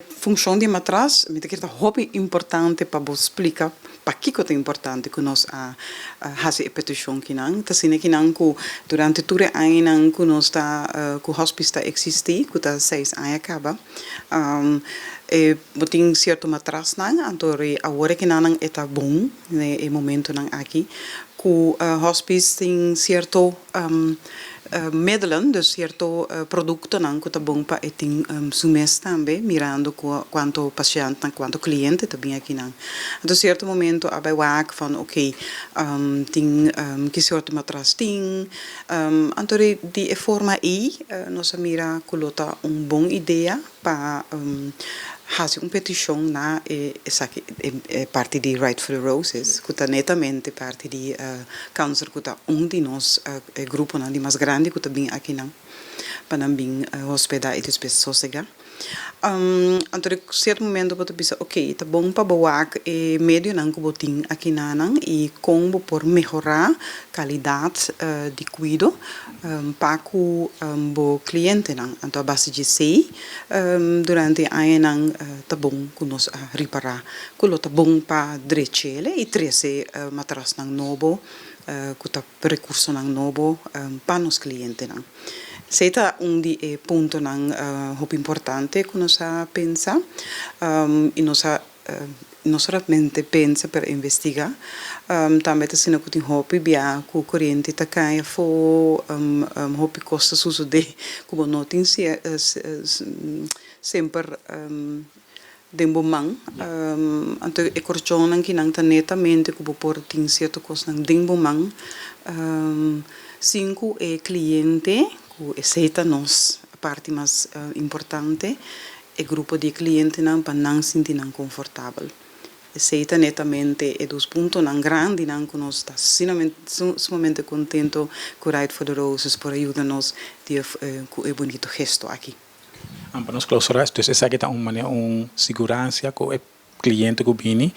Funshon di e matras, mi ta kere ta hopi importante pa bo splika pakiko ta importante ku nos a hasi e petishon kinan. Ta asina kinan ku durante tur e añanan ku nos ta ku hospice ta eksistí, ku ta seis aña kaba, e bo tin sierto matrasnan, anto awor e kinannan e ta bon den e momentonan aki ku hospice tin sierto middelen, dus sierto produktonan ku ta bon pa e tin su mes tambe, mirando ku kuantu pashèntnan, kuantu kliente ta bin akinan. Anto sierto momento a bai wak van oké, tin ki sorto matras tin, anto di e forma ei nos a mira ku lo ta un bon idea pa hasi un petishon na e esaki e parti di Ride for the Roses ku ta netamente parti di kanser ku ta un di nos e gruponan di mas grandi ku ta bin akinan pa nan bin hospedá i despues sosegá. Anto di sierto momento bo ta bisa oke ta bon pa bo wak e medionan ku bo tin akinanan i kon bo por mehorá kalidat di kuido pa ku bo klientenan. Anto a base di esei durante e añanan ta bon ku nos a ripará ku lo ta bon pa drech'el i trese matrasnan nobo ku ta rekursonan nobo pa nos klientenan. Esei ta un di e puntonan hopi importante ku nos a pensa i nos a No solamente pensa pero investiga. Tambe ta asina cu tin hopi bia cu coriente ta cay afo, hopi cos ta sucede cu bo no tin semper den bo man. Anto e corchonnan kinan ta netamente cu bo por tin cierto cosnan den bo man sin cu e cliente, cu esey ta nos parti mas importante, e grupo di e klientenan pa nan sinti nan konfortabel. Esei ta netamente e dos puntonan grandinan ku nos ta sumamente kontento ku Ride for the Roses por a yuda nos di ku e bunito gesto aki. Pa nos klausurá, dus esaki ta un manera un siguransia ku e Cliente cu bini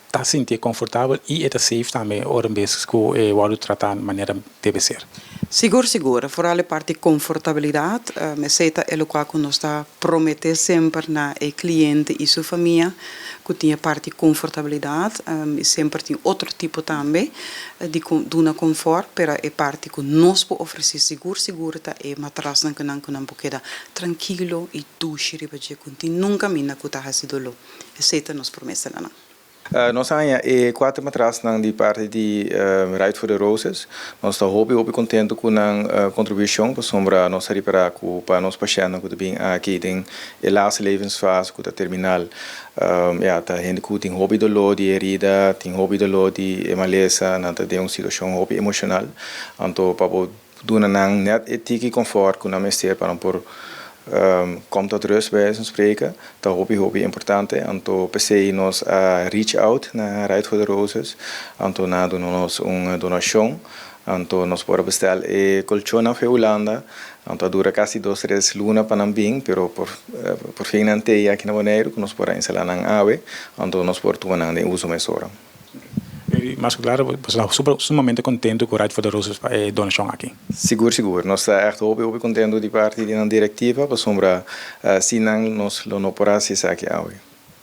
ta sintié confortabel y e ta safe tambe ora en bes cu e wordo trata manera debe ser. Sigur sigur, vooral e parti confortabilidad, esey ta e locual cu nos ta promete semper na e cliente y su famia, cu tin e parti confortabilidad y semper tin otro tipo tambe di duna confort, pero e parti cu nos por ofrece sigur sigur ta e matrasnan cu nan cu nan por keda trankilo y dushi riba dje cu tin nunca minda cu ta haci dolor. Esei ta nos promesa na nan. Nos a haña e kuater matrasnan di parti di Ride for the Roses. Nos ta hopi hopi kontentu ku nan kontribushon pasobra nos a ripará ku pa nos pashèntnan ku ta bin aki den e laatste levensfase ku ta terminal ya ta hende ku tin hopi doló di herida, tin hopi doló di e malesa, nan ta den un situashon hopi emoshonal. Anto pa bo Duna nan net e tiki confort cu nan mester pa nan por kom tot rust bij wijze van spreken, ta hopi hopi importante. Anto p'esey nos a reach out na Ride for the Roses, anto nan a duna nos un donacion, anto nos por a bestel e colchonnan for Hulanda, anto a dura casi dos tres luna pa nan bin, pero por por fin nan t'ey aki na Boneiru cu nos por a instala nan awe, anto nos por tuma nan den uso mesora. Mas ku klaro, bo ta super sumamente kontentu ku Ride for the Roses pa e donashon aki. Sigur sigur, nos ta ègt hopi hopi kontentu di parti di nan direktiva pasobra sin nan nos lo no por hasi esaki awe.